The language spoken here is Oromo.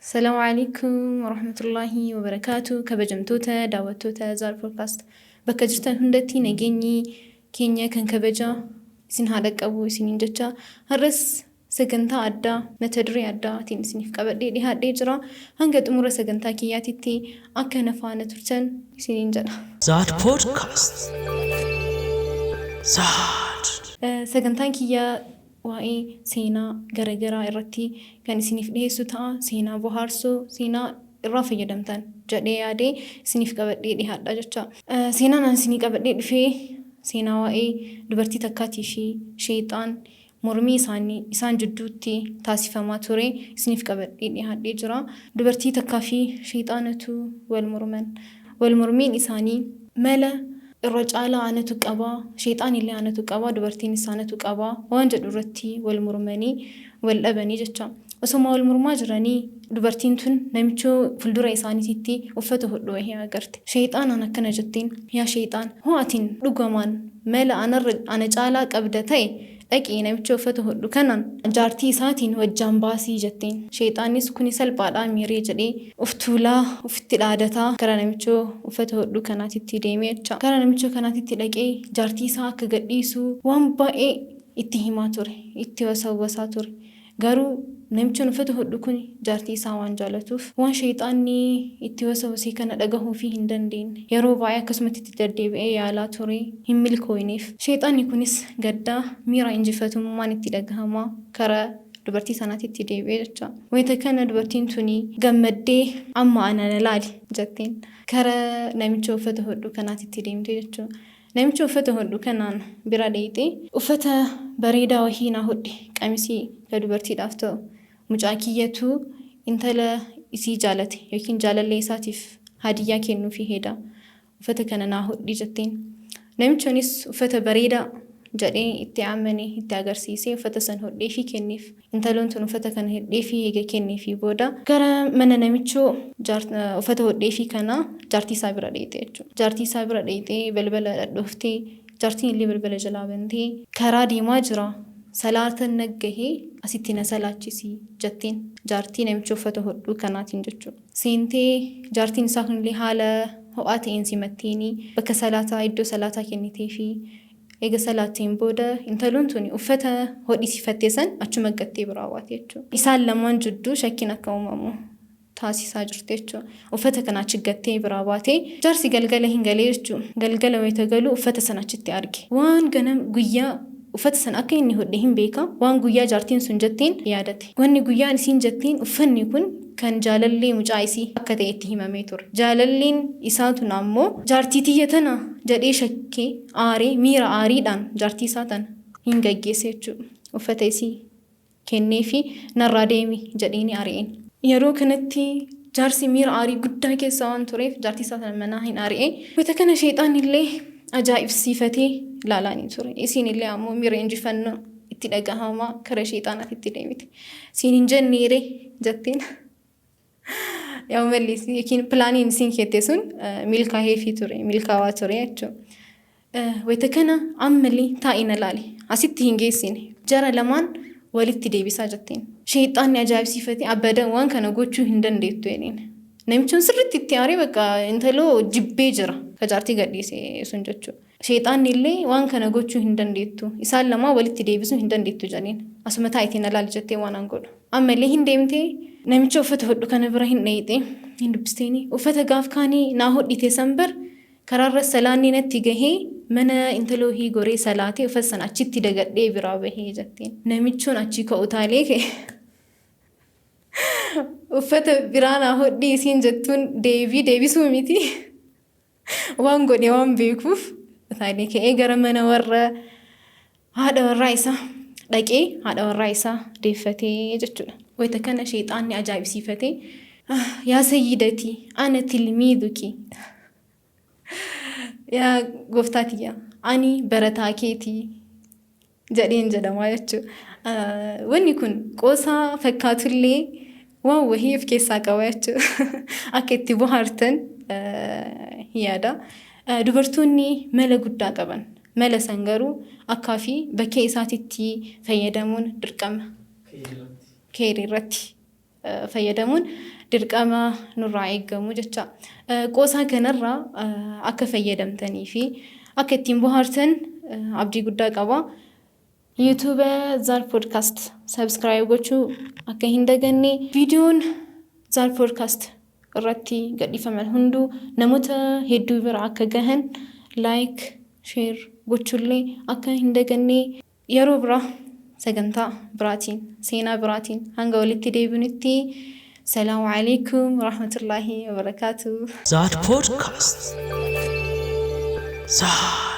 Salaamu alaikum warahmatullaahi wabarakaatu. Kabajamtoota daawwattoota Zaar Podcast, bakka jirtan hundatti nageenyi keenya kan kabajaa isin haa dhaqqabu isiniin jecha, har'as sagantaa addaa mata duree addaatiin isiniif qabadhee dhihaadhee jira. Hanga xumura sagantaa kiyyaatitti akka na faana turtan isiniin jedha. Zaad Podcast. Zaad. Sagantaan kiyyaa waa'ee seenaa garagaraa irratti kan isiniif dhiheessu ta'a. Seenaa bohaarsoo, seenaa irraa fayyadamtan jedhee yaadee isiniif qabadhee dhihaadha jecha. Seenaan ani isinii qabadhee dhufee seenaa waa'ee dubartii takkaatii fi sheexaan mormii isaanii isaan jidduutti taasifamaa ture isiniif qabadhee dhihaadhee jira. Dubartii takkaa fi sheexaanatu wal morman. Wal mormiin isaanii mala irra caalaa anatu qabaa, sheexaan illee anatu qabaa, dubartiinis anatu qabaa waan jedhu irratti wal mormanii wal dhabanii jecha. Osoma wal mormaa jiranii dubartiin tun namichoo fuuldura isaaniititti uffata hodhu wahii agarte. Sheexaanaan akkana jetteen, "Yaa sheexaan, hoo atin dhugamaan mala anarra ana caalaa qabda ta'e, dhaqii namicha uffata hodhu kanaan jaartii isaatiin wajjaan baasii," jetteen. Sheexaanis kuni salphaadhaa miiree jedhee uf tuulaa ufitti dhaadataa gara namicha uffata hodhu kanaatitti deemee jecha. Gara namicha kanaatitti dhaqee jaartii isaa akka gadhiisu waan baay'ee itti himaa ture. Itti wasawwasaa ture. Garuu namichaan uffata hodhu kun jaartii isaa waan jaalatuuf waan sheexaanni itti wasawwase kana dhagahuufii hin dandeenye. Yeroo baay'ee akkasumatti itti deddeebi'ee yaalaa ture, hin milkooyneef. Sheexaanni kunis gaddaa miira injifatummaan itti dhagahamaa kara dubartii sanaatitti deebi'ee jecha. Wayita kana dubartiin tuni gammaddee, "Amma ana na laali," jetteen. Kara namicha uffata hodhu kanaatitti deemte jechuudha. Namicha uffata hodhu kanaan bira dheeyxee, "Uffata bareedaa wahii naa hodhi, qamisii ka dubartiidhaaf ta'u. Mucaa kiyyatu intala isii jaalate yookiin jaalallee isaatiif hadiyyaa kennuufii heda. Uffata kana naa hodhi," jetteen. Namichonis uffata bareedaa jedhee itti amane itti agarsiisee uffata san hodheefii kenneef. Intaloon tun uffata kana hodheefii eega kenneefii booda gara mana namichoo uffata hodheefii kana jaartii isaa bira dheeyxe jechuudha. Jaartii isaa bira dheeyxee balbala dhadhooftee, jaartiin illee balbala jalaa bantee, "Karaa deemaa jira, salaatan naggahee, asitti na salaachisi," jetteen jaartii namicha uffata hodhuu kanaatiin jechuudha. Seentee jaartiin isaa kunillee haala ho'aa ta'een simatteeni bakka salaataa, iddoo salaataa kenniteefi. Eega salaatteen booda intaloon tuni uffata hodhisiifatte san achuma gattee biraa baate jechuudha. Isaan lamaan jidduu shakkiin akka uumamu taasisaa jirti jechuudha. Uffata kana achi gattee biraa baate. Jaarsi galgala hin galee jechuudha. Galgala wayita galu uffata sana achitti arge. Waan ganam guyyaa uffata sana akka inni hodhe hin beeka. Waan guyyaa jaartiin sun jetteen yaadate. Wanni guyyaan isiin jetteen uffanni kun kan jaalallee mucaa isii akka ta'e itti himamee ture. Jaalalleen isaa tun ammoo jaartii tiyya tana jedhee shakkee, aaree, miira aariidhaan jaartii isaa tana hin gaggeesse jechuudha. Uffata isii kenneefi "Narraa deemi," jedheeni ari'een. Yeroo kanatti jaarsi miira aarii guddaa keessa waan tureef jaartii isaa tana manaa hin ari'e. Wayita kana sheexaanni illee ajaa'ibsiifatee ilaalaanii ture. Isiin illee ammoo miira injifannoo itti dhagahamaa kara sheexaanaatitti deemite. "Siin hin jenneere," jetteen. Yaa malli yookiin pilaaniin isiin keette sun milkaa'eefii ture, milkaa'aa ture jechuudha. Wayita kana ammallee, "Taa'ii na laali, asitti hin geessine, jara lamaan walitti deebisaa," jetteen. Sheexaanni ajaa'ibsiifatee, "Abadan, waan kana gochuu hin dandeettu," jedheen. Namichi sirriitti itti aaree bakka intaloo jibbee jira ka jaartii gadhiise sun jechuudha. Sheexaanni illee, "Waan kana gochuu hin dandeettu, isaan lamaan walitti deebisuu hin dandeettu," jedheen. "Asuma taa'itii na laali," jettee, "waan an godhu." Ammallee hin deemtee namicha uffata hodhu kana bira hin dheeyxe, hin dubbisteeni. "Uffata gaaf kaanii naa hodhite san bar karaarra salaanni natti gahee mana intaloo goree salaatee uffata sana achitti dagadhee biraa bahee," jetteen. Namichoon achii ka'u taalee ka'e. Uffata biraa naa hodhii isiin jettuun deebii deebisuu miti. Waan godhe waan beekuuf utaalee ka'ee gara mana warra haadha warraa isaa dhaqee haadha warraa isaa deeffatee jechuudha. Wayita kana sheexaanni ajaa'ibsiifatee, "Yaa sayyidatii, ana tilmiiduki, yaa gooftaa tiyya, ani barataa keetii," jedheen jedhama jechuudha. Wanni kun qoosaa fakkaatullee waan wahii of keessaa qaba jechuudha. Akka itti bohaartan yaada. Dubartoonni mala guddaa qaban. Mala san garuu akkaa fi bakkee isaatitti fayyadamuun dirqama. Keerii irratti. fayyadamuun dirqama nurraa eeggamu jecha. Qoosaa kanarraa akka fayyadamtanii fi akka ittiin bohaartan abdii guddaa qaba. YouTube Zaar Podcast subscribe gochuu akka hin daganne. Viidiyoon Zaar Podcast irratti gadhiifaman hunduu namoota hedduu bira akka gahan like, share gochuullee akka hin daganne. Yeroo biraa sagantaa biraatiin, seenaa biraatiin hanga walitti deebinutti salaamu alaikum warahmatullaahi wabarakaatuh. Zaad Podcast. Zaad.